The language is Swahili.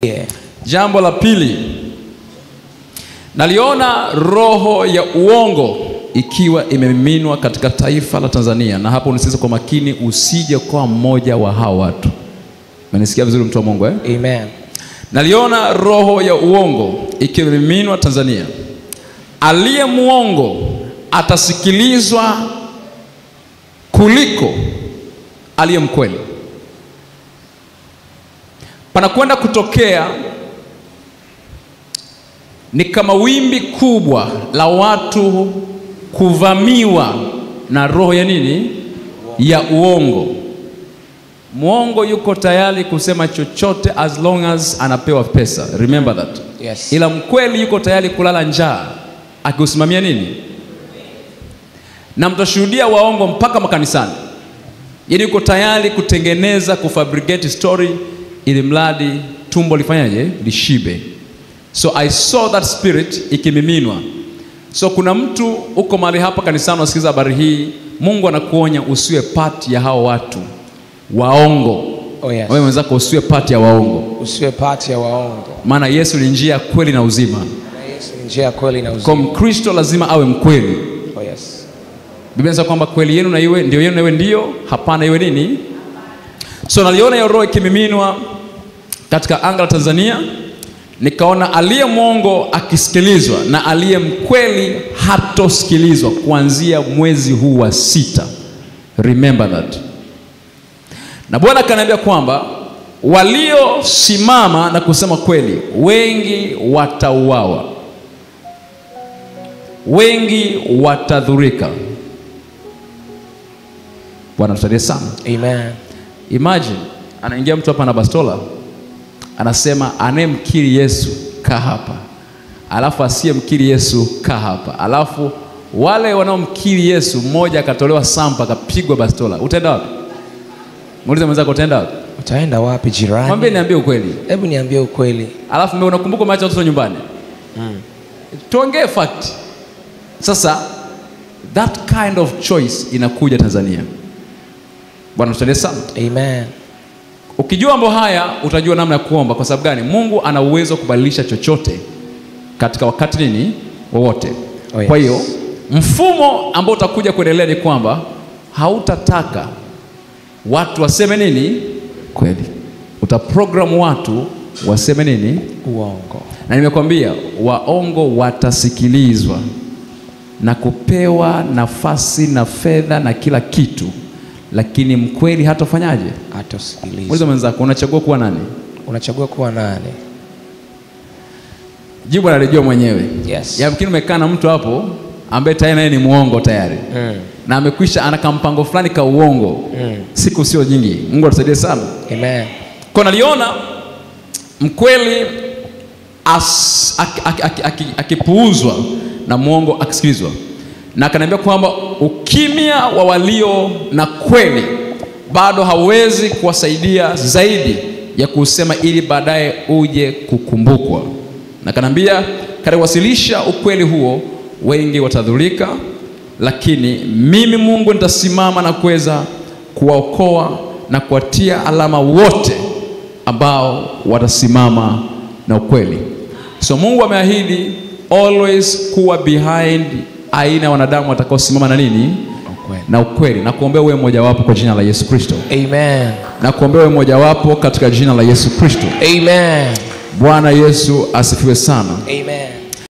Yeah. Jambo la pili, naliona roho ya uongo ikiwa imemiminwa katika taifa la Tanzania. Na hapo unisikize kwa makini, usije kwa mmoja wa hao watu. Umenisikia vizuri mtu wa Mungu, eh? Amen. Naliona roho ya uongo ikiwa imemiminwa Tanzania. Aliye muongo atasikilizwa kuliko aliye mkweli. Panakwenda kutokea ni kama wimbi kubwa la watu kuvamiwa na roho ya nini? Ya uongo. Muongo yuko tayari kusema chochote as long as anapewa pesa. Remember that. Yes. Ila mkweli yuko tayari kulala njaa akiusimamia nini? Na mtashuhudia waongo mpaka makanisani. Yaani yuko tayari kutengeneza, kufabricate story ili mradi tumbo lifanyaje? Lishibe. So I saw that spirit ikimiminwa. So kuna mtu uko mahali hapa kanisani unasikiza habari hii, Mungu anakuonya usiwe part ya hao watu waongo. Oh yes. Wewe mwenzako usiwe part ya waongo. Usiwe part ya waongo. Maana Yesu ni njia, kweli na uzima. Maana Yesu ni njia, kweli na uzima. Kwa Mkristo lazima awe mkweli. Oh yes. Biblia inasema kwamba kweli yenu na iwe ndio yenu na iwe ndio, hapana iwe nini? So naliona hiyo roho ikimiminwa katika anga la Tanzania. Nikaona aliye mwongo akisikilizwa na aliye mkweli hatosikilizwa kuanzia mwezi huu wa 6. Remember that. Na Bwana akaniambia kwamba waliosimama na kusema kweli wengi watauawa, wengi watadhurika. Bwana tusaidie sana. Amen. Imagine anaingia mtu hapa na bastola, anasema anayemkiri Yesu kaa hapa, alafu asiyemkiri Yesu kaa hapa, alafu wale wanaomkiri Yesu mmoja akatolewa sampa akapigwa bastola. Utaenda wapi? Muulize mwenzako utaenda wapi? Utaenda wapi jirani? Mwambie niambie ukweli. Hebu niambie ukweli. Alafu mimi unakumbuka umeacha watoto nyumbani? Tuongee fact. Sasa that kind of choice inakuja Tanzania. Bwana tusaidie sana. Amen. Ukijua mambo haya utajua namna ya kuomba. Kwa sababu gani? Mungu ana uwezo kubadilisha chochote katika wakati nini wowote. Oh, yes. Kwa hiyo mfumo ambao utakuja kuendelea ni kwamba hautataka watu waseme nini kweli. Utaprogram watu waseme nini? Uongo. Na nimekwambia waongo watasikilizwa na kupewa nafasi na fedha na kila kitu, lakini mkweli hatofanyaje? Hatosikilizwa. Muulize mwenzako, unachagua kuwa nani? Unachagua kuwa nani? Jibu analijua mwenyewe. Yes. Yamkini umekaa na mtu hapo ambaye tayari naye ni muongo tayari. Na amekwisha ana kampango fulani ka uongo. Siku sio nyingi. Mungu atusaidie sana. Amen. Kwa naliona mkweli akipuuzwa na muongo akisikilizwa. Na akaniambia kwamba ukimya wa walio na kweli bado hauwezi kuwasaidia zaidi ya kusema ili baadaye uje kukumbukwa. Na akaniambia kariwasilisha ukweli huo wengi watadhurika, lakini mimi Mungu nitasimama na kuweza kuwaokoa na kuwatia alama wote ambao watasimama na ukweli. So Mungu ameahidi always kuwa behind aina wanadamu watakaosimama na nini? Ukweli. Na ukweli. Na kuombea wewe mmoja wapo kwa jina la Yesu Kristo. Amen. Na kuombea wewe mmoja wapo katika jina la Yesu Kristo. Amen. Bwana Yesu asifiwe sana. Amen.